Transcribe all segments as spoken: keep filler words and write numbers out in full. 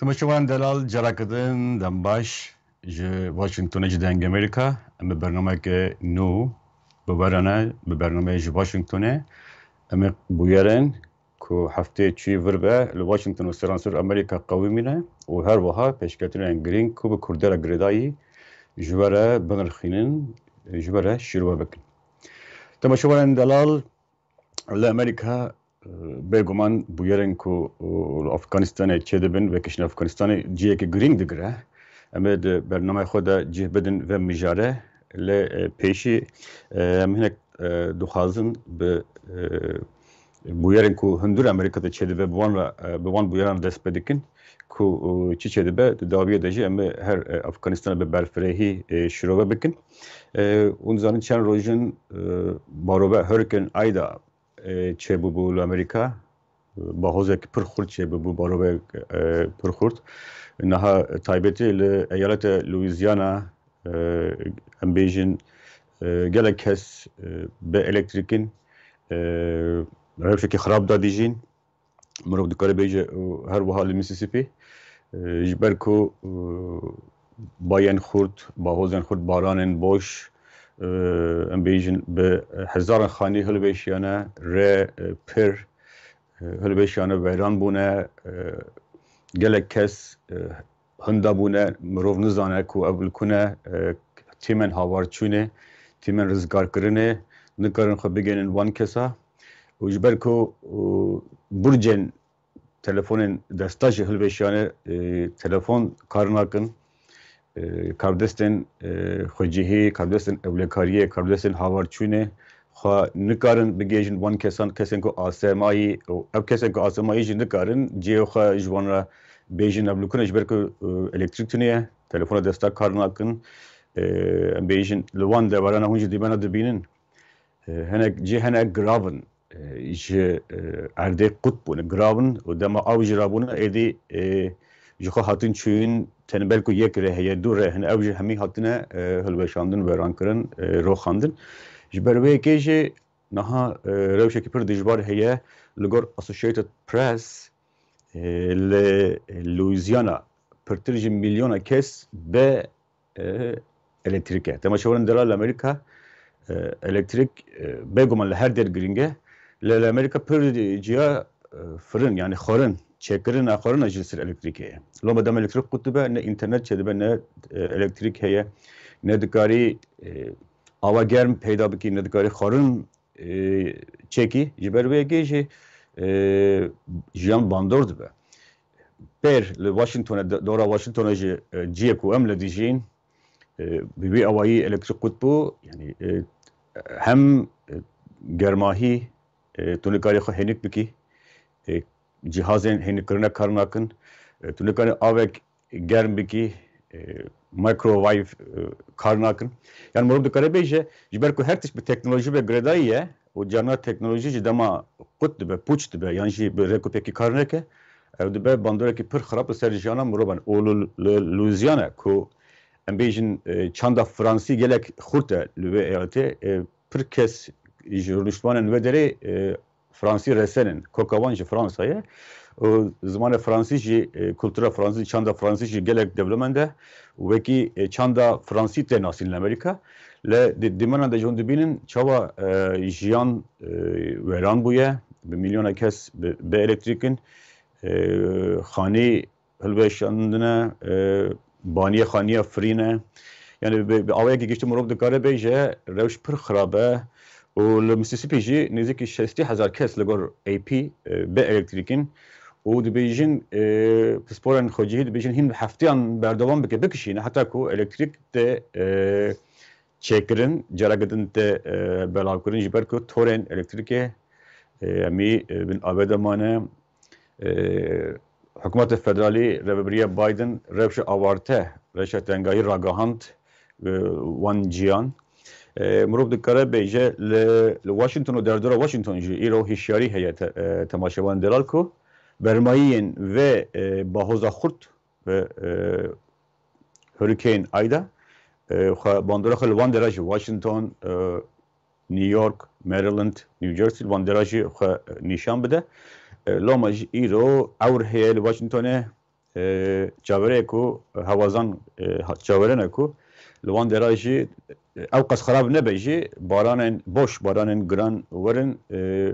Temaşevan delal, careke din dem baş ji Washingtonê, ji Dengê Amerîka. Em bi bernameyeke nû bi we re ne, bi bernameyê ji Washingtonê. Em ê bûyerên ku heftê çûyî vir be li Washington û seransor Amerîka qewimîne û her wiha pêşketinên girîng ku bi Kurdê re girêdayî ji we re binirxînin, ji we re şîrove bikin. Temaşevanên delal, li Amerîka, e, bêguman bûyerên ku, e, li Afganistanê çêdibin, vekişîna Afganistanê cihekî girîng digire. Em ê di bernameya xwe de cih bidin vê mijare. Lê, e, pêşî, e, em hinek, e, dixwazin bi, e, bûyerên ku hundir Amerîka de çêdibe, bi wan re, e, bi wan bûyeran dest pê dikin ku, e, çi çêdibe, di dawiyê de jî em ê her, e, Afganistanê bi berfirehî, e, şirove bikin. E, hûn dizanin çend rojin, e, barove Hurricane Ida, e, çêbûbû li Amerîka. Bahozek pir xurt çêbûbû, barovek, e, pir xurt. Niha taybetî li eyaleta Louisiana, e, em bêjin, e, gelek kes, e, bi elektrîk in, e, rewşekî xirab de dijîn. Mirov dikare bêje, û her wiha li Mississippi, e, ji ber ku, e, bayên xurt, bahozên xurt, baranên boş, e, em bêjin bi hezaran xanî hilweşiyane, rê, e, pir, e, hilweşiyane, weyran bûne, e, gelek kes, e, hinda bûne, mirov nizane ku ev li ku ne, e, tîmên havarçûnê, tîmên rizgarkirinê nikarin xwe bigihînin wan kesa. Û ji ber ku, û, burcên telefonên desta jî hilweşiyane, e, telefon kar nakin, e, karbidestên, e, xwecihî, karbidestên ewlekariyê, karbidestên havarçûnê xwe nikarin bigihîjin wan kesan, kesên ku asemayî, û ev kesên ku asemayî jî nikarin cihê xwe ji wan re bêjin ev li ku ne, ji ber ku, e, elektrîk tune ye, telefona desta kar nakin. E, em bêjin li wan deverana hûn jî dîmena dibînin. E, hinek cih hene girav in, e, ji, e, erdê qut bûne, girav in û dema ew jî rabûne, êdî, e, ji xwe hatin çûyîn, tenê belku yek rê heye, du rê hene, ew jî hemî hatine, e, hilweşandin, wêrankirin, e, roxandin. Ji ber wê yekê jî niha, e, rewşekî pir dijwar heye. Li gor Associated Press, e, li Louisiana pirtir ji milyona kes be, e, elektrîk e. Temaşevanên delal, li Amerîka, e, elektrîk, e, bêguman li her der girîng e. Lê li Amerîka pir ciya, e, firin, yani xwarin, çêkirina xwarina jî li ser elektrîkê ye. Loma dem elektrîk qut dibe, ne înternet çêdibe, ne, e, elektrîk heye, ne dikarî, e, ava germ peyda bikî, ne dikarî xwarin, e, çêkî. Ji ber wê yekê jî, e, jiyan bandor dibe. Pêr li Washingtonê, de-, dora Washingtonê jî, e, ciyê ku em li dijîn, e, bi vî awayî elektrîk qut bû, yani, e, hem, e, germahî, e, tu nikarî xwe hênik bikî, e, cihazên hênikkirine kar nakin, e, tu nikarî avek germ bikî, e, microwave, e, kar nakin. Yani mirov dikare bêje, ji ber ku her tişt bi teknolojî ve girêdayî ye û carna teknolojî jî dema qut dibe, pûç dibe, yan jî bi rêkûpêkî kar neke, ew dibe bandorekî pir xirab li ser jiyana mirovan. Û li, li Louisiana ku em bêjin, e, çanda Fransî gelek xurt e li wê eyaletê, e, pir kes ji rûniştvanên wê derê, e, Fransî resen in. Koka wan ji Fransa ye. Û zimanê Fransî jî, e, kultura Fransî, çanda Fransî jî gelek dewlemend e. Wekî, e, çanda Fransî tê nasîn li Amerîka. Lê di dîmena de jî hûn dibînin çawa, e, jiyan, e, wêran bûye. Bi milyona kes bi, bi elektrîk in. E, xanî hilweşandine, e, baniye xaniya firî ne. Yani bi, bi awayekî giştî mirov dikare bêje rewş pir xirab e. Û li Mississippi jî nêzîkî şêstî hezar kes li gor A P, e, bi elektrîk in. Û dibêjin, e, pisporên xwecihî dibêjin hîn bi hefteyan berdewam bike, bikişîne, heta ku elektrîk tê, e, çêkirin, careke din tê, e, belavkirin, ji ber ku torên elektrîkê, e, hemî, e, bin avê de mane. E, Hikûmeta Federalî, Rêvebiriya Biden rewşa awarte, rewşa tengahî ragihand, e, wan ciyan. E, mirov dikare bêje li, li Washington û derdora Washington jî îro hişyarî heye te-, e, temaşevan delal ku bermayiyên vê, e, bahoza xurt ve, e, Hurricane Ida, e, xwe bandora xwe li van dera jî Washington, e, New York, Maryland, New Jersey, li van dera jî xwe, e, nîşan bide. E, loma jî îro ewr heye li Washingtonê, e, çaverê ku hewazan, e, ha-, çaverêne ku li wan dera jî, e, ew qas xirab nebe jî, baranên boş, baranên giran werin, e,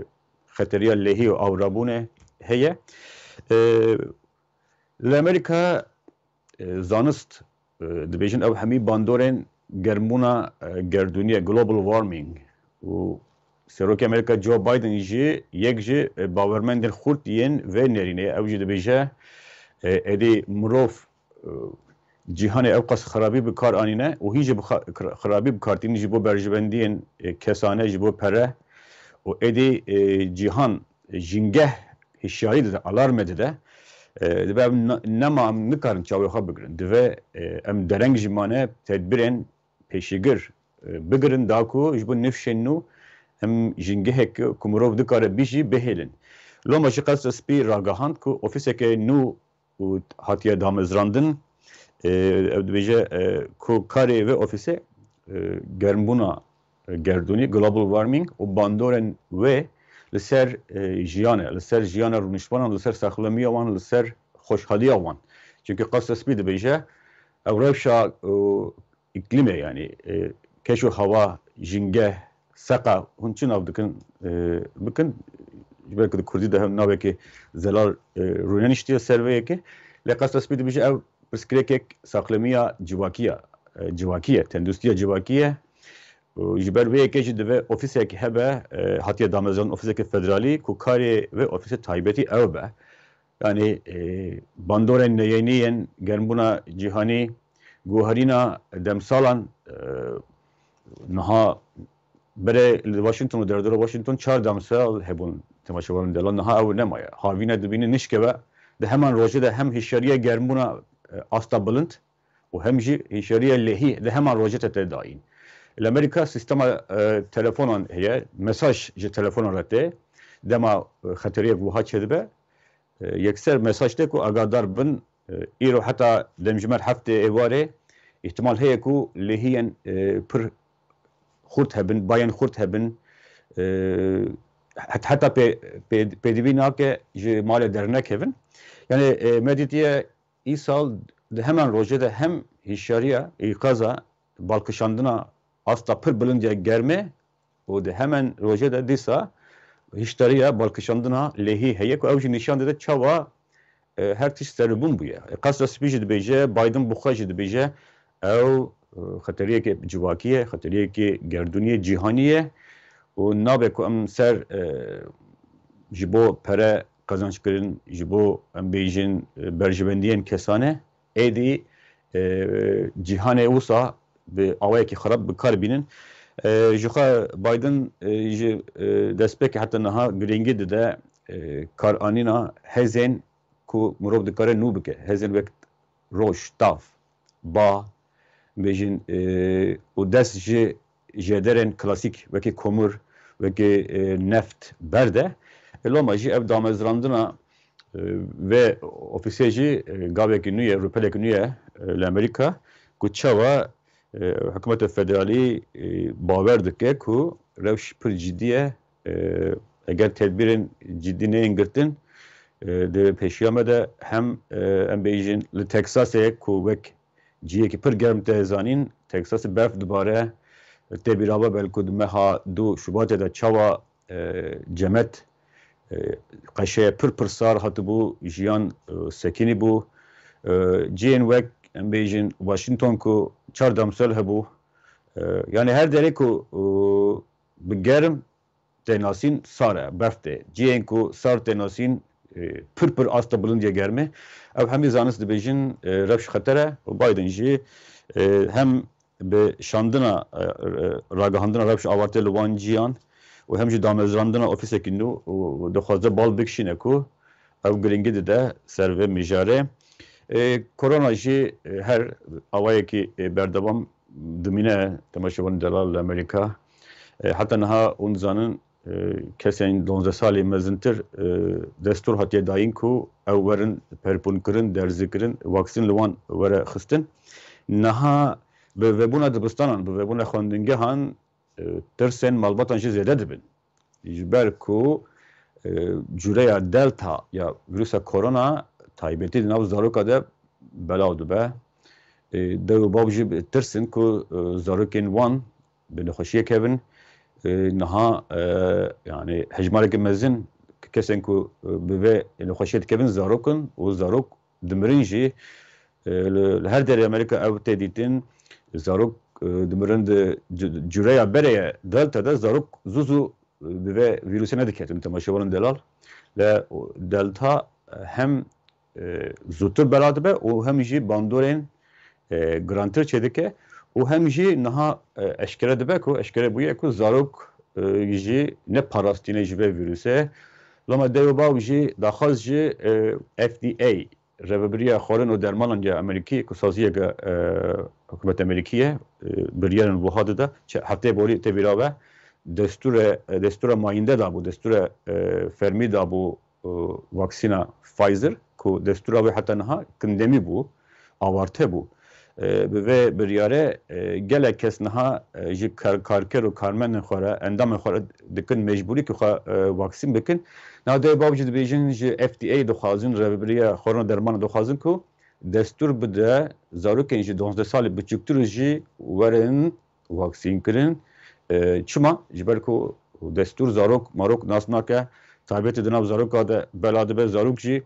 xeteriya lehî û awirabûnê heye. E, li Amerîka, e, zanist, e, dibêjin ew hemî bandorên germbûna, e, gerdûnî ye, global warming. Û Serokê Amerîka Joe Biden jî yek ji, e, bawermendên xurt yên vê nêrînê ye. Ew jî dibêje, e, êdî mirov, e, cîhanê ew qas xirabî bi kar anîne û hîn jî bi xa-, xirabî bi kar tînin ji bo berjibendiyên, e, kesane, ji bo pere û êdî, e, cîhan jîngeh hişyarî dide, alarme dide. E, dibe em ne-, nema em nikarin çavê xwe bigirin. Dibe, e, em dereng jî mane tedbirên pêşîgir, e, bigirin da ku ji bo nifşên nû em jîngehek ku mirov dikare bijî bihêlin. Loma jî Qesra Spî ragihand ku ofîseke nû û hatiye damezrandin. E, ew dibêje, e, ku karê vê ofîsê, e, germbûna, e, gerdûnî, global warming û bandorên wê li ser, e, jiyan e, li ser jiyana rûniştvanan, li ser saxlemiya wan, li ser xweşhaliya wan. Çimkî Qesra Spî dibêje, ew rewşa, e, îklîmê, yanî, e, keş û hewa, jîngeh, seqa, hûn çi nav dikin, e, bikin? Ji ber ku di kurdî de hem navekî zelal, e, rûneniştiye ser vê yekê. Lê Qesra Spî dibêje ew pirsgirêkek saxlemiya civakî ye, e, civakî ye, tenduristiya civakî ye. Û ji ber vê yekê jî divê ofîsek hebe, e, hatiye damezrandin ofîseke federalî ku karê vê ofîsê taybetî ew be. Yanî, e, bandorên neyênî yên germbûna cîhanî, guherîna demsalan, e, niha berê li Washington û derdora Washington çar demsal hebûn temaşevanên delal, niha ew nemaye. Havîne dibînin nişkeve, di heman rojê de hem hişyariya germbûna, e, asta bilind û hem jî hişyariya lehî di heman rojê de tê dayîn. Li Amerîka sîstema, e, telefonan heye, mesaj ji telefonan re tê. Dema, e, xeteriyek wiha çêdibe, e, yekser mesaj tê ku agadar bin, e, îro heta demjimêr heftê êvarê îhtimal heye ku lehiyên, e, pir xurt hebin, bayên xurt hebin, e, het-, heta pê-, pê-, pêdivî nake ji malê dernekevin. Yanî, e, me dîtiye îsal di heman rojê de hem hişyariya, îqaza, balkişandina asta pir bilind ya germê û di heman rojê de dîsa hişyariya balkişandina lehî heye ku ew jî nîşan dide çawa, e, her tişt seribûn bûye. E, Qesra Spî jî dibêje, Biden bi xwe jî dibêje, ew, e, xeteriyeke civakî ye, xeteriyeke gerdûnî ye, cîhanî ye û nabe ku em ser, e, ji bo pere qezençkirin, ji bo em bêjin, e, berjibendiyên kesane, êdî, e, cîhanê wisa bi awayekî xirab bi kar bînin. E, ji xwe Biden, e, ji, e, destpêkê heta niha girîngî dide, e, karanîna hêzên ku mirov dikare nû bike. Hêzên wek roj, tav, ba, bêjin, e, û dest ji jêderên klasîk wekî komur, wekî, e, neft berde. E, loma jî ev damezrandina, e, vê ofîsê jî, e, gavekî nû ye, rûpelekî nû ye, e, li Amerîka ku çawa, e, hikûmeta federalî, e, bawer dike ku rewş pir cidî ye. E, eger tedbîrên cidî neyên girtin, e, di pêşiya me de hem, e, em bêjin li Texasê ku wek cihekî pir germ tê zanîn, Texasê berf dibare, tê bîra we belku di meha du Şubatê de çawa, e, cemet, e, qeşeye pir pir sar hatibû, jiyan, e, sekinî bû. E, cihên wek, em bêjin, Washington ku çar damsel hebû. E, yanî her derê ku, e, bi germ tê nasîn sar e, berf tê. Cihên ku sar tê nasîn, e, pir pir asta bilind ya germê. Ev hemî zanist dibêjin, e, rewş xeter e û Biden jî, e, hem bi şandina, e, e, ragihandina rewş awartê li wan ciyan û hem jî damezrandina ofîsekî nû û dixwaze bal bikişîne ku ew girîngî dide ser vê mijarê. E, korona jî, e, her awayekî, e, berdewam dimîne, temaşevanên delal li Amerîka. E, heta niha hûn dizanin, e, kesên duwazdeh salî mezintir, e, destûr hatiye dayîn ku ew werin perpûnkirin, derzikirin, vaksîn li wan were xistin. Niha bi vebûna dibistanan, bi vebûna xwendingehan, e, tirsên malbatan jî zêde dibin. Ji ber ku, e, cûreya Delta ya vîrusa korona taybetî di nav zaroka de belav dibe. E, dew û bav jî tirsin ku, e, zarokên wan bi nexweşiyê kevin. E, niha, e, yani hejmareke mezin kesên ku, e, bi vê nexweşiyê dikevin zarok in û zarok dimirin jî, e, li, li her derê Amerîka ew tê dîtin, zarok, e, dimirin di c-, cureya berê ye Delta de zarok zû zû, e, bi vê vîrusê nediketin temaşevanên delal. Le Delta, e, hem, e, zûtir bela dibe û hem jî bandorên, e, girantir çêdike û hem jî niha, e, eşkere dibe ku eşkere bûye ku zarok, e, jî ne parastî ne ji vê vîrusê. Loma dew û bav jî daxwaz ji, e, F D A, Rêvebiriya Xwarin û Dermanan ya Amerîkî, ku saziyeke, e, hikûmeta Amerîkî ye, e, biryarên wiha dide. Çi hefteyê borî tê bîra we, destûre, e, destûra mayînde dabû, destûra, e, fermî dabû, e, vaksîna Pfizer, ku destûra wê heta niha kindemî bû, awarte bû. E, bi vê biryare, e, gelek kes niha, e, ji kar-, karker û karmendên xwe re, endamên xwe re dikin mecbûrî ku xwe, e, vaksîn bikin. Niha dew û bav jî dibêjin ji F D A dixwazin, Rêvebiriya Xwarin û Dermanan dixwazin ku destûr bide zarokên ji duwazdeh salî biçûktir jî werin vaksîn kirin. E, çima? Ji ber ku destûr zarok, marok nas nake, taybetî di nav zaroka de bela dibe, zarok jî,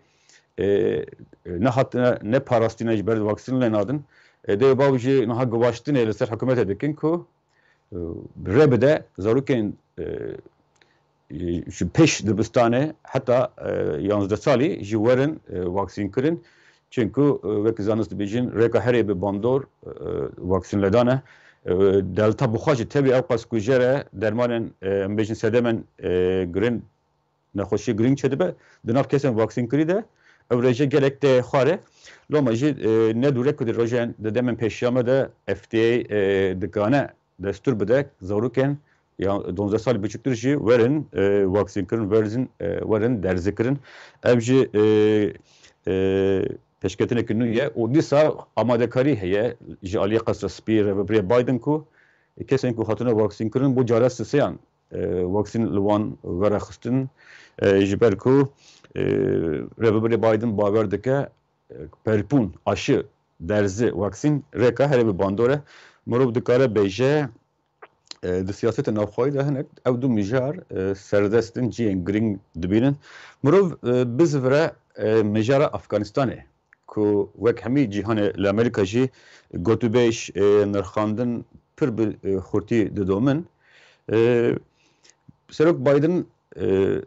e, nehatine, ne parastîne ji ber vaksîn lê nadin. E, dew û bav jî niha guvaştinê li ser hikûmetê dikin ku, e, rê bide zarokên, e, e, ji pêş dibistanê heta, e, yanzdeh salî jî werin, e, vaksîn kirin. Çinku, e, wek zanist dibêjin, rêka herê bi bandor, e, vaksîn ledan e. E, Delta bi xwe jî tevî ew qas ku jê re dermanên, e, em bêjin sedemên, e, girin, nexweşiyê giring çêdibe, di nav kesên vaksînkirî de ew rêje gelek tê xwarê. Loma jî, e, ne dûre ku di rojên, di demên pêşiya me de F D A, e, dikane destûr bide zarokên ya duwazdeh salî biçûktir jî werin, e, vaksînkirin, werin, e, werin derzikirin. Ev jî, e, e, pêşketineke nû ye û dîsa amadekarî heye ji aliyê Qesra Spî, Rêvebirê Biden ku kesên ku hatine vaksînkirin bo cara sisêyan, e, vaksîn li wan were xistin, e, ji ber ku, e, Rêvebirê Biden bawer dike, e, perpûn, aşı, derzi, vaksîn rêka herê bi bandor e. Mirov dikare bêje, e, di siyasetê navxweyî de hinek ew du mijar, e, serdest in, cihên giring dibînin. Mirov, e, bizivire, e, mijara Afganistanê, ku wek hemî cîhanê li Amerîka jî gotûbêj, e, nirxandin pir bi, e, xurtî didomin. E, Serok Biden, e,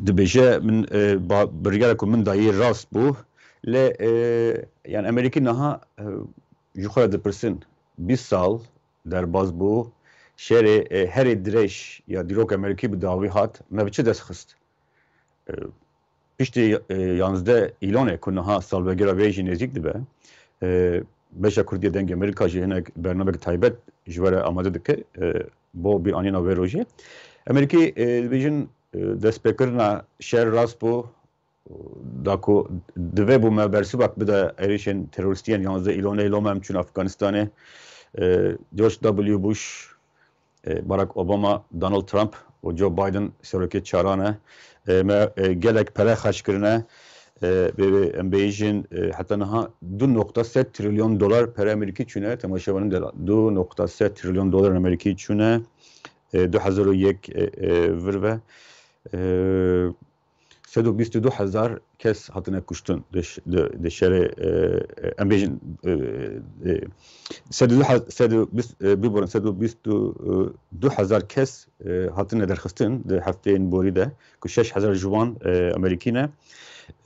dibêje, min, e, ba-, biryara ku min dayî rast bû. Lê, e, yani Amerîkî niha, e, ji xwe re dipirsin, bîst sal derbas bû, şerê, e, herê dirêj ya dîrok Amerîkî bi dawî hat, me bi çi dest xist? E, piştî, e, yanzdeh Îlonê ku niha salvegera vê jî nêzîk dibe, e, beşa Kurdî ya Dengê Amerîka jî hinek bernamek taybet ji we re amade dike, e, bo bîranîna vê rojê. Amerîkî, e, dibêjin, e, destpêkirina şer rast bû, da ku divê bû me bersivak bide êrişên terorîstiyên yanzdeh Îlonê, loma em çûn Afganistanê. E, George W. Bush, e, Barack Obama, Donald Trump û Joe Biden serokê çaran e. E, me, e, gelek pere xerc kirine. E, bê, bê, em bêjin, e, heta niha du nokta sed trilyon dolar pere Amerîkî çûne, temaşevanên delal. Du nokta sed trilyon dolar Amerîkî çûne. E, du hezar û yek, e, e, vir ve. E, sed û bîst û du hezar kes hatine kuştin di ş-, di, di şerê, e, e, em bêjin, e, e, sed û du hez-, sed û bîst, e, biborin, sed û bîst û du hezar kes, e, hatine derxistin di hefteyên borî de, ku şeş hezar ji wan, e, Amerîkî ne.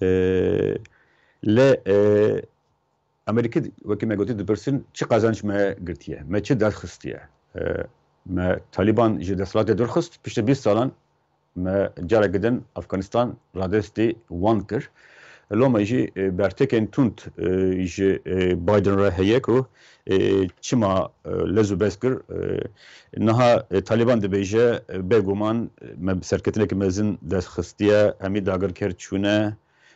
E, lê, e, Amerîkî, wekî me gotî, dipirsin, çi qazanc me girtiye, me çi derxistiye? E, me Talîban ji desthilatê dûr xist, piştî bîst salan me careke din Afganistan radestî wan kir. Loma jî, e, bertekên tund, e, ji, e, Biden re heye ku, e, çima, e, lez û bez kir. E, niha, e, Talîban dibêje, e, bêguman, e, me serketineke mezin dest xistiye, hemî dagirker çûne,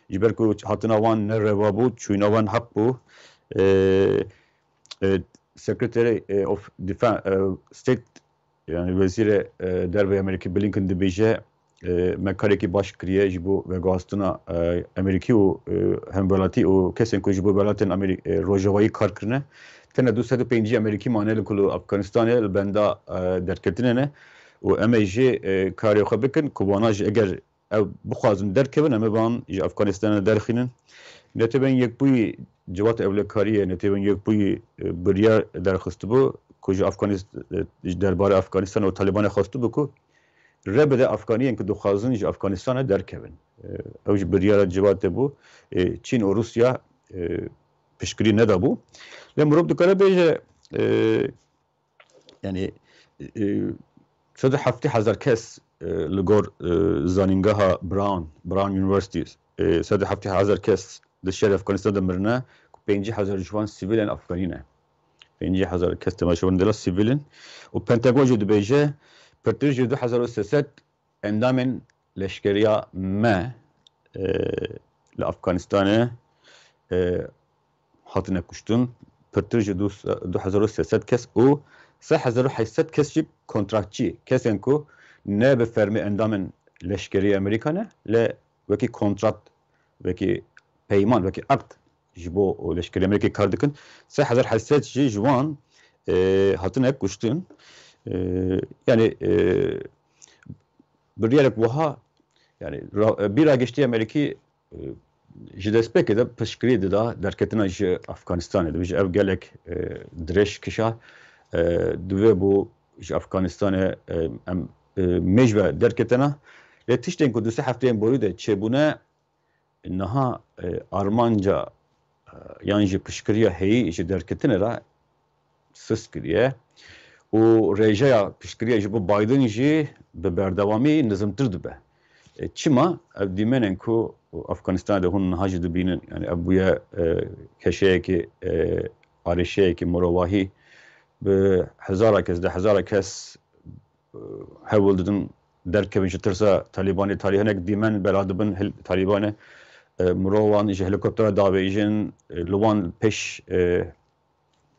ji ber ku hatina wan ne reva bû, çûyîna wan heq bû. E, e, Secretary, e, of Defen-, e, State, yani Wezîrê, e, Derve Amerîkî Blinken dibêje, e, me karekî baş kiriye ji bo veguhastina, e, Amerîkî û, e, hemwelatî û kesên ku ji bo welatên Amerî-, e, Rojavayî kar kirine. Tene du sed û pêncî Amerîkî mane li ku li Afganistanê li benda, e, derketinê ne û em ê jê, e, karê xwe bikin ku wana jî eger ew bixwazin derkevin, em ê van ji Afganistanê derxînin. Netewên Yekbûyî, Civata Ewlekariyê, Netewên Yekbûyî, e, biryar derxistibû ku ji Afganist-, e, ji derbarê Afganistanê û Talibanê xwestibû ku re bide Afganiyên ku dixwazin ji Afganistanê derkevin. E, ew ji biryara civatê bû. E, Çîn û Rûsya, e, piştgirî nedabû. Lê mirov dikare bêje, e, yani, e, sed û heftê hezar kes, e, li gor, e, zanîngeha Brown, Brown University, e, sed û heftê hezar kes di şerê Afganistan de mirine, ku pêncî hezar ji wan sivîlên Afganî ne. Pêncî hezar kes temaşevan dela sivîl in. Û Pentagon jî dibêje, pirtir ji du hezar û sê sed endamên leşkeriya me, e, li Afganistanê, e, hatine kuştin. Pirtir ji du, du hezar û sê sed kes û sê hezar û heşt sed kes jî kontratçî, kesên ku ne bi fermî endamên leşkerî Amerîka ne, lê wekî kontrat, wekî peyman, wekî erd ji bo leşkerî Amerîkayê kar dikin. Sê hezar heşt sed jî ji wan, e, hatine kuştin. E, yani, e, biryarek wiha, yani, ra-, bîra giştî Amerîkî, e, ji destpêkê de piştgirî dida derketina ji Afganistanê. Dibêje ev gelek, e, dirêj kişa, e, divê bû ji Afganistanê, e, em, e, mêj ve derketena. Lê tiştên ku du sê hefteyên borî de çêbûne, niha, e, armanca, e, yan jî piştgiriya heyî ji derketinê re sist kiriye û rêjeya piştgiriya ji bo Biden jî bi berdewamî nizimtir dibe. E, çima? Ev dîmenên ku Afganistanê de hûn niha jî dibînin, yani ev bûye, e, keşeyekî, e, arêşeyekî mirovahî, bi hezara kes, deh hezara kes, e, hewl didin derkevin ji tirsa Talîbanê. Talî hinek dîmen bela dibin hil-, Talîbanê, e, mirovan ji helîkoptera davêjin, e, li wan pêş, e,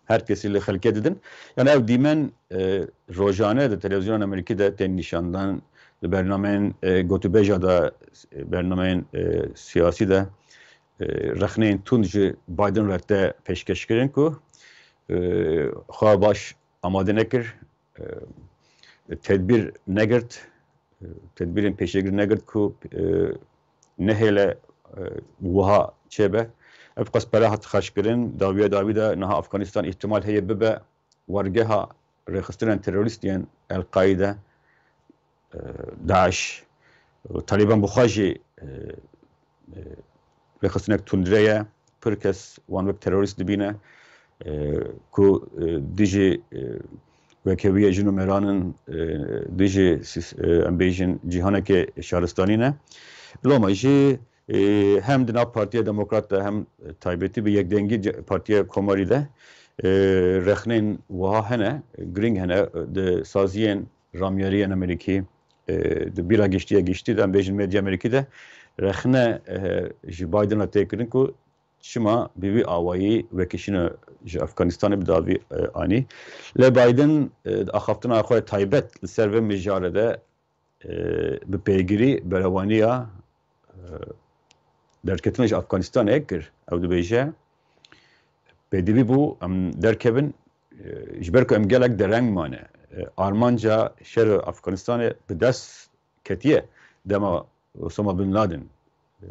her kesî li xelkê didin. Yani ev dîmen, e, rojane di televîzyona Amerîkî de tên nîşandan, li bernameyên, e, gotûbêja de, e, bernameyên, e, siyasî de, e, rexneyên tund ji Biden re te pêşkeş kirin ku, e, xwe baş amade nekir, e, tedbîr negirt, e, tedbîrên pêşegir negirt ku, e, nehêle, e, wiha çêbe. Ev qas pere hat xerckirin, dawiya dawî de niha Afganistan îhtimal heye bibe wargeha rêxistinên terorîst yên El-Qaîde, e, DAIŞ, Talîban bi xwe jî, e, e, rêxistinek tundre ye. Pir kes wan wek terorîst dibîne, e, ku, e, dijî, e, wekheviya jin û mêran in, e, dijî sîs-, e, em bêjin cîhanekê şaristanî ne. Loma jî, e, hem di nav Partiya Demokrat de hem taybetî bi yekdengî ce-, Partiya Komarî de, e, rexnên wiha hene, girîng hene, di saziyên ramyariyên Amerîkî, e, di bîra giştiya giştî de, em bêjin medya Amerîkî de rexne, e, ji Biden re tê kirin ku çima bi vî awayî wekî şîna ji Afganistanê bi dawî, e, anî. Lê Biden, e, di axaftina xwe taybet li ser vê mijare de, e, bi pêgirî berewaniya, e, derketina ji Afganistanê kir. Ew dibêje, pêdivî bû em derkevin, e, ji ber ku em gelek dereng mane. E, armanca şer Afganistanê bi dest ketiye dema Osama Bin Laden, e,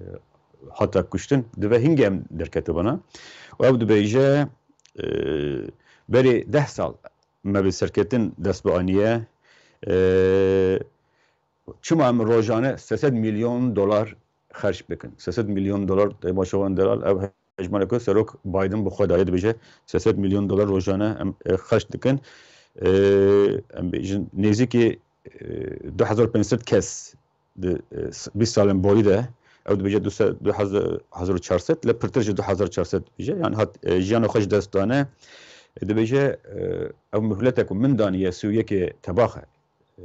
hata kuştin, divê hingê em derketibana. Û ew dibêje, e, berê deh sal me bi serketin dest bi aniye. E, çima em rojane sê sed milyon dolar xerc bikin? Sê sed milyon dolar, temaşevan delal, ev hejmarê ku Serok Biden bi xwe daye, dibêje sê sed milyon dolar rojane em, e, xerc dikin. E, em bêjin nêzîkî, e, du hezar pênc sed kes di, e, s-, bîst salên borî de, ew dibêje du sed, du hezar, hezar û çar sed, lê pirtir ji du hezar çar sed dibêje. Yani hat, e, jiyana xwe ji dest dane. E, dibêje, e, ev muhlete ku min daniye sî û yekê tebaxe, e,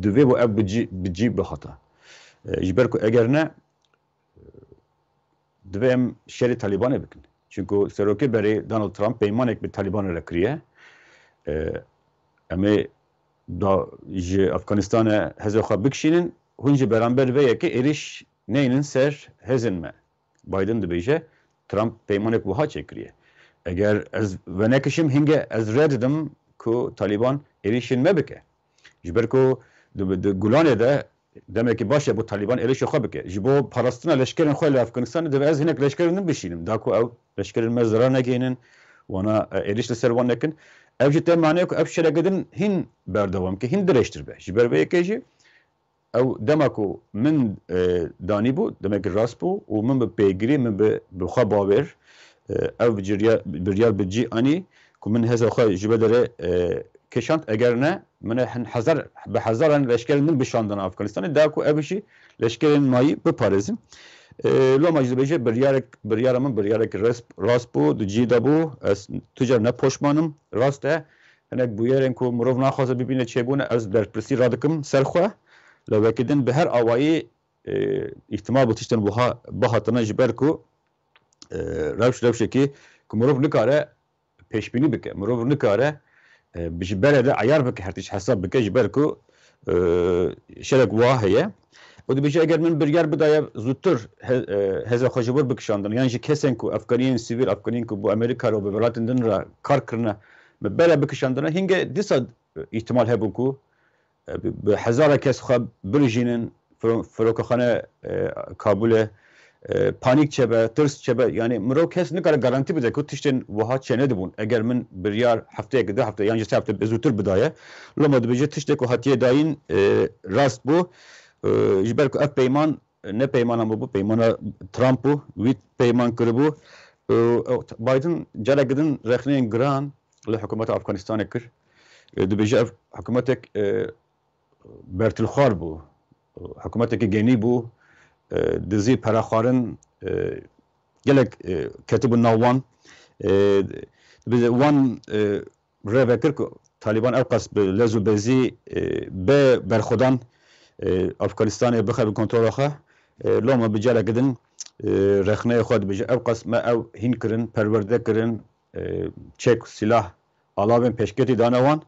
divê bo ev bi cî, bi cî bihata. E, ji ber ku eger ne, e, divê em şerê Talîbanê bikin. Çunku serokê berê Donald Trump peymanek bi Talîbanê re kiriye. E, em ê da ji Afganistanê hezê xwe bikişînin, hûn ji beramber vê yekê êrîş neynin ser hêzên me. Biden dibêje, Trump peymanek wiha çêkiriye. Eger ez venekişim hinge ez rê didim ku Talîban êrîşên me bike. Ji ber ku di, di Gulanê de demekî baş e bo Talîban êrîşê xwe bike. Ji bo parastina leşkerên xwe li Efganistanê divê ez hinek leşkerên din bişînim. Da ku ew leşkerên me zerar negihînin, wana, e, êrîş li ser wan nekin. Ev jî te mane ku ev şereke din hîn berdewam ke, hîn dirêjtir be. Ji ber vê yekê jî ew dema ku min, e, danîbû, demekî rast bû û min bi pêgirî, min bi, bi xwe bawer, e, ev ciriya-, biryar bi cî anî ku min heza xwe ji vê derê, e, kişand. Eger ne, min ê hin hezar, bi hezaran leşkerên min bişandina Afganistanê, da ku ev jî leşkerên mayî biparêzin. E, loma jî dibêje, biryarek, biryara min biryarek rast, rast bû, di cî de bû, ez tu car ne poşman im, rast e, hinek bûyerên ku mirov naxwaze bibîne çêbûne, ez berpirsî radikim ser xwe. Li wekî din bi her awayî, e, îhtimal bi tiştên wiha bihatine, ji ber ku, e, rewş rewşekî ku mirov nikare pêşbînî bike, mirov nikare, e, bi ji berê de eyar bike, her tişt hesab bike, ji ber ku, e, şerek wiha heye. Û dibêje, eger min biryar bidaye zûtir he-, e, hêza xwe ji vir bikişandin, yan jî kesên ku Efganiyên sivîl, Efganiyên ku bo Amerîka re û bi welatên din re kar kirine, min berê bikişandine, hinge dîsa, e, îhtimal hebû ku, e, bi, bi hezara kes xwe birijînin, firo-, firokekhane, e, Kabûlê, e, panîk çêbe, tirs çêbe, yanî mirov kes nikare garantî bide ku tiştên wiha çênedibûn. Eger min biryar hefteyek, du hefte yan jî sê hefte bi zûtir bidaye, loma dibêje tiştê ku hatiye dayîn, e, rast bû. E, ji ber ku ev peyman ne peymana min bû, peymana Trump bû, wî peyman kiribû. E, Biden careke din rexneyên giran li hikûmeta Afganistanê kir. E, dibêje ev hikûmetek, e, bertilxwar bû, hikûmetekî genî bû, e, dizî, peraxwarin, e, gelek, e, ketibû nav wan. E, dibêje wan, e, rê vekir ku Talîban ewqas bi lez û bezî, e, bê berxwedan, e, Afganistanê bixe bi kontrola xwe. E, loma bi careke din, e, rexneyê xwe dibêje, ewqas me ew hîn kirin, perwerde kirin, e, çek, sîlah, alavên pêşketî dane wan,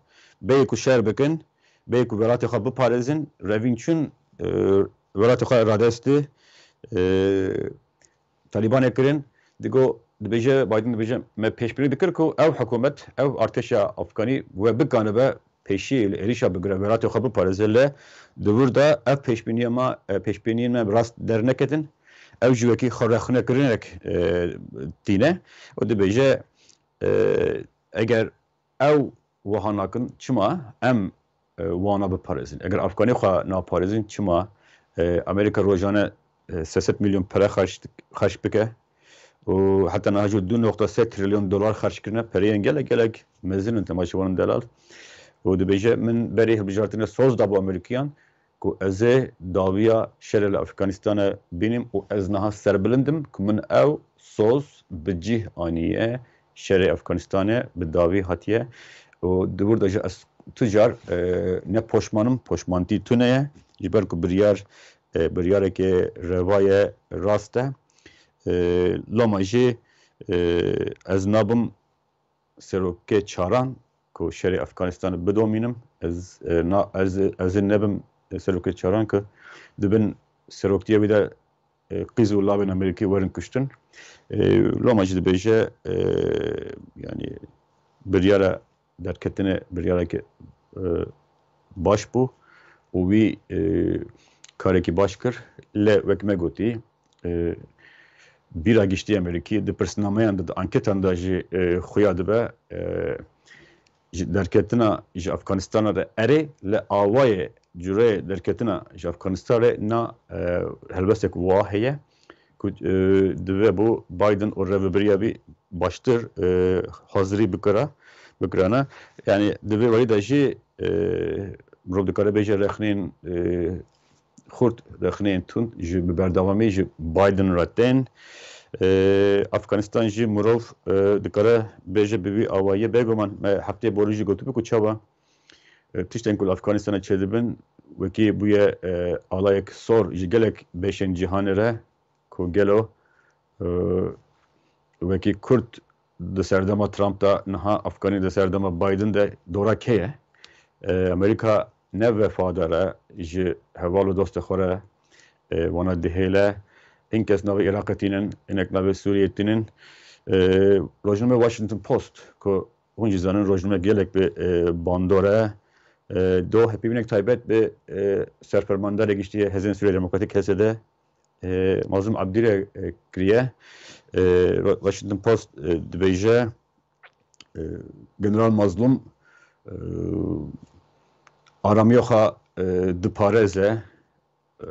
bêyî ku şer bikin, bêyî ku welatê xwe biparêzin, revîn çûn, e, welatê xwe radestî, e, Talîbanê kirin. Digo, dibêje, Biden dibêje, me pêşbînî dikir ku ew hikûmet, ew artêşa Afganî we bikanibe pêşî li êrîşa bigire, welatê xwe biparêze, lê di wir de ev pêşbîniya me, e, pêşbîniyên me rast derneketin. Ew jî wekî xwe rexnekirinek, e, tîne û dibêje, e, eger ew wiha nakin, çima em, e, wana biparêzin? Eger Afganê xwe naparêzin, çima, e, Amerîka rojane, e, sê sed milyon pere xerc dik-, xerc bike û heta niha jî du noqta sê trilyon dolar xerc kirine, pereyên gelek, gelek mezin in, temaşevanên delal. Û dibêje, min berî hilbijartinê soz dabû Amerîkiyan, ku ez ê dawiya şerê li Afganistanê bînim û ez niha serbilind im ku min ew soz bi cih aniye, şerê Afganistanê bi dawî hatiye û di wir de jî ez tu car, e, ne poşman im, poşmantî tune ye, ji ber ku biryar, e, biryareke reva ye, rast e. E, loma jî, e, ez nabim serokê çaran ku şerê Afganistanê bidomînim. Ez, e, na, ez, ez ê nebim serokê çaran ku di bin seroktiya wî de, e, qîz û lavên Amerîkî werin kuştin. E, loma jî dibêje, e, yanî biryara derketinê biryareke, e, baş bû û wî, e, karekî baş kir. Lê wek me gotî, e, bîra giştî Amerîkî di pirsnameyan de, di anketan de jî, e, xuya dibe, e, ji derketina ji Afganistana de erê, li awayê cureyê derketina ji Afganistanê na, e, helbestek wa heye ku, e, divê bo Biden û rêvebiriya wî baştir, e, hazirî bikira, bikirana. Yani di vê warî de jî, e, mirov dikare bêje rexnên, e, xurt, rexneyên tund ji bi berdewamî ji Biden re tên. E, Afganistan jî mirov, e, dikare bêje bi vî awayî. Bêguman me heftê borî jî gotibû ku çawa, e, tiştên ku li Afganistanê çêdibin wekî bûye, e, alayek sor ji gelek beşên cîhanê re ku gelo, e, wekî Kurd di serdema Trump de, niha Afganî di serdema Biden de dora kê ye? E, Amerîka ne wefadar e ji heval û dostê xwe re, e, wana dihêle. Hin kes navê Iraqê tînin, hinek navê Sûriyê tînin. E, rojname Washington Post, ku hûn jî zanin, rojname gelek bi, e, bandor e. E, do hepî hinek taybet bi, e, serfermandarê giştî yê Hêzên Sûriya Demokratîk, H S D, e, Mazlûm Abdî re, e, kiriye. E, Washington Post, e, dibêje, e, General Mazlûm, e, aramiya xwe, e, diparêze, e,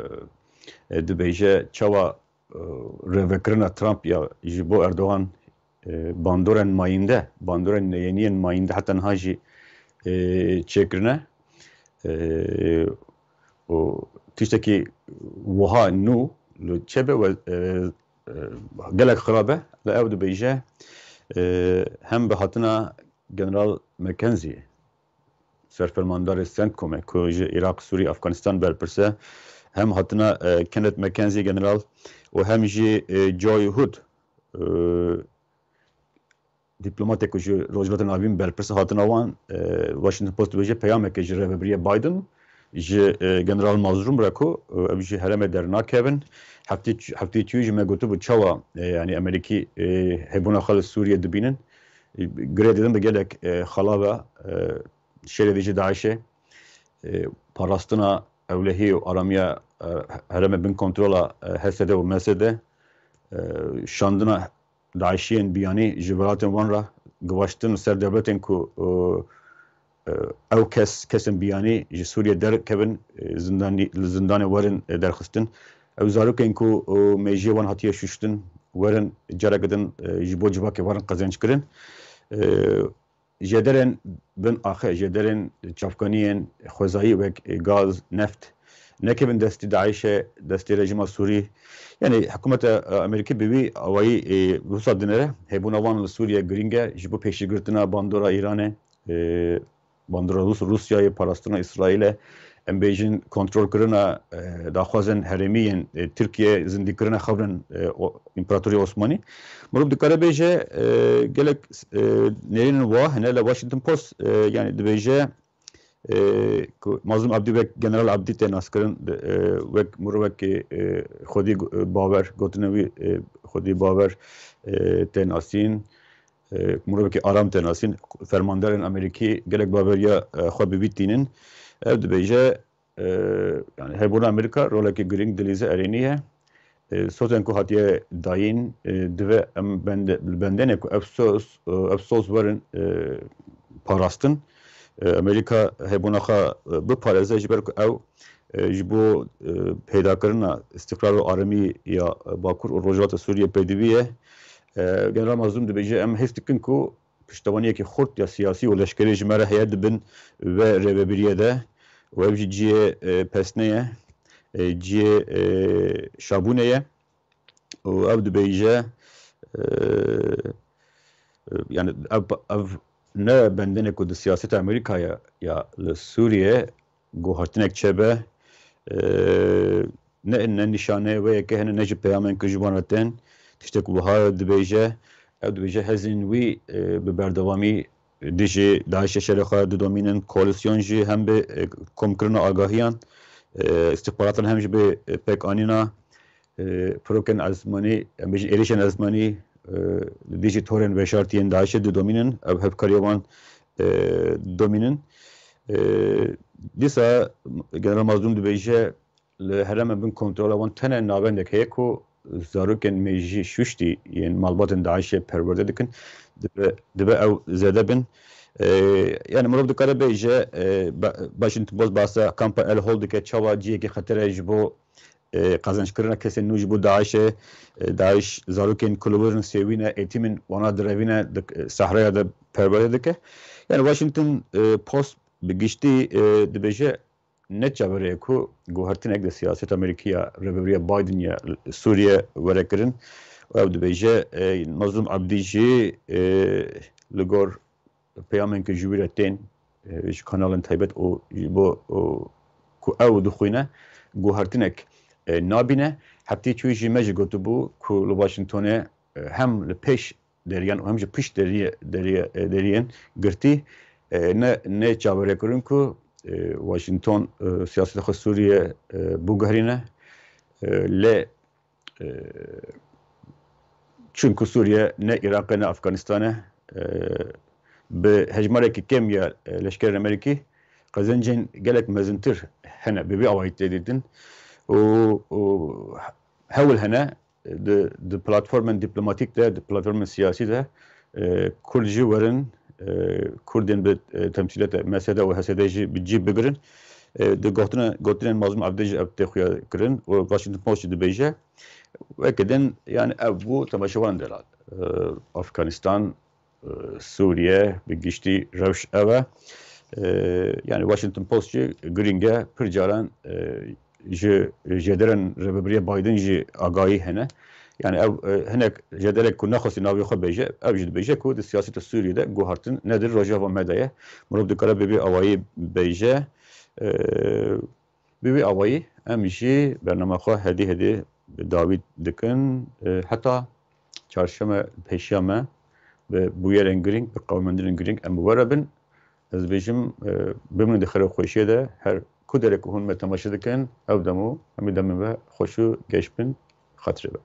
e, dibêje çawa, e, rêvekirina Trump ya ji bo Erdogan, e, bandorên mayînde, bandorên neyêniyên mayînde heta niha jî, e, çêkirine. E, û tiştekî wiha nû li çêbe we, e, e, gelek xirab e, li ew dibêje, e, hem bi hatina General McKenzie, serfermandarê CENTCOMê ku ji Iraq, Sûrî, Afganistan berpirs e, hem hatina, e, Kenneth McKenzie General û hem jî, e, Joy Hood, e, dîplomatê ku ji Rojhilata Navîn berpirs hatina wan, e, Washington Post dibêje peyameke ji rêvebiriya Biden, ji, e, General Mazlûm re ku, e, ew ji herêmê dernakevin, heftê çû, heftê çûyî jî me gotibû çawa, e, yanî Amerîkî, e, hebûna xwe li Sûriyê dibînin. E, girê didin bi gelek, e, xala ve, e, şerê dijî DAIŞê, e, parastina ewlehî û aramiya, e, herêmê bin kontrola, e, H S D û M S D, e, şandina DAIŞiyên biyanî ji welatên wan re givaştin ser dewletên ku, e, e, ew kes, kesên biyanî ji Sûriyê derkevin, e, zindanî, li zindanê werin, e, derxistin. Ew zarokên ku, e, mêjiyê wan hatiye şuştin, werin careke din, e, ji bo civakê werin qezenc kirin. E, jêderên bin axe, jêderên çavkaniyên xwezayî wek, e, gaz, neft, nekevin destî DAIŞê, destî rejîma Sûrî. Yanî hikûmeta, e, Amerîkî bi wî awayî, e, wisa dinêre, hebûna wan li Sûriyê girîng e ji bo pêşîgirtina bandora Îranê, e, bandora Rûs-, Rûsyayê, parastina Îsraîlê, em bêjin kontrolkirina, e, daxwazên herêmî yên, e, Tirkiye, zindîkirina xewnên, e, o-, Împaratoriya Osmanî. Mirov dikare bêje, e, gelek, e, nêrînên wa hene li Washington Post, e, yanî dibêje, e, ku Mazlûm Abdî wek General Abdî tê naskirin, e, wek mirovekî, e, xwedî, e, bawer, gotinên wî, e, xwedî bawer, e, tê nasîn. E, mirovekî aram tê nasîn, fermandarên Amerîkî gelek baweriya, e, xwe bi vî tînin. Ew dibêje, e, yanî hebûna Amerîka rolekî girîng dilîze erênî ye. E, sozên ku hatiye dayîn, e, divê em bende-, li bendêne ku ev soz, e, ev soz werin, e, parastin. E, Amerîka hebûna xwe, e, biparêze ji ber ku ew, e, ji bo, e, peydakirina îstiqrar û aramî ya Bakur û Rojhilata Sûriyê pêdivî ye. E, General Mazlûm dibêje, em hêz dikin ku piştevaniyekî xurt ya siyasî û leşkerî ji me re heye di bin vê rêvebiriyê de û ev jî cihê, e, pesnê ye, e, cihê, e, şabûnê ye û ew dibêje, e, e, yani ev, ev ne bendinê ku di siyaseta Amerîkayê ya li Sûriyê guhertinek çêbe, e, ne, ne nîşaneyê wê yekê hene, ne jî peyamên ku ji wan re tên. Tiştek wiha dibêje, ew dibêje hêzên wî, e, bi berdewamî dijî DAIŞê şerê xwe didomînin, koalîsyon jî hem bi, e, komkirina agahiyan, e, îstixbaratan hem jî bi, e, pêkanîna, e, pirokên ezmanî, em bêjin êrişên ezmanî, e, dijî torên veşartiyên DAIŞê didomînin, ev hevkariya wan, e, didomînin. E, dîsa General Mazlûm dibêje, li herêmên bin kontrola wan tenê navendek heye ku zarokên mêjî şuştî yên malbatên DAIŞê perwerde dikin, dibe, dibe ew zêde bin. E, yani mirov dikare bêje, e, Ba-, Washington Post bahsa kampa El Hol dike, çawa cihekî xetere ji bo, e, qezenckirina kesên nû ji bo DAIŞê, e, DAIŞ zarokên kulûwirên sêwîne, êtîmên wana direvîne, dik-, e, sehraya de perwerde dike. Yani Washington, e, Post bi giştî, e, dibêje, ne çaverê ye ku guhertinek di siyaseta Amerîkî ya rêvebiriya Biden ya Sûriye were kirin. Ew dibêje, e, Mazlûm Abdî jî, e, li gor peyamên ku ji wî re tên, e, ji kanalên taybet û ji bo, û ku ew dixwîne, guhertinek, e, nabîne. Heftê çûyî jî me jî gotibû ku li Washingtonê, e, hem li pêş deriyan û hem jî pişt deriyê, deriyê, e, deriyên girtî, e, ne, ne çaverêkirin ku e, Washington, e, siyaseta xwe Sûriye, e, biguherîne. E, lê, e, çunku Sûriye ne Iraq e, ne Afganistan e. E, bi hejmarekî kêm ya, e, leşkerên Amerîkî qezencên gelek mezintir hene, bi vî awayî tê dîtin. Û, û hewl hene di, di platformên dîplomatîk de, di platformên siyasî de, e, Kurd jî werin, e, Kurdên bi, e, temsîliyeta M S D û H S D jî bi cî bigirin. E, di gotina, gotinên Mazlûm Evdî jî ev tê xuya kirin û Washington Post jî dibêje, weke din, yani ev bû temaşevan de re, e, Afganistan, e, Sûriye, bi giştî rewş ev e. E, yani Washington Post jî girîng e, pir caran, e, ji jêderên rêvebiriya Biden jî agahî hene. Yani ev, e, hinek jêderek ku nexwestî navê xwe bêje, ev jî dibêje ku di siyaseta Sûriyê de guhartin nedir, Rojava me de ye. Mirov dikare bi vî awayî bêje. E, bi vî awayî em jî bernama xwe hedî hedî bi dawî dikin. E, heta çarşeme pêşiya me bi bûyerên girîng, bi qewimendinên girîng em bi we re bin. Ez dibêjim, e, bimînin di xêr û xweşiyê de, her ku derê ku hûn me temaşe dikin, ew dem û hemî demên we xweş û geş bin, xatirê be.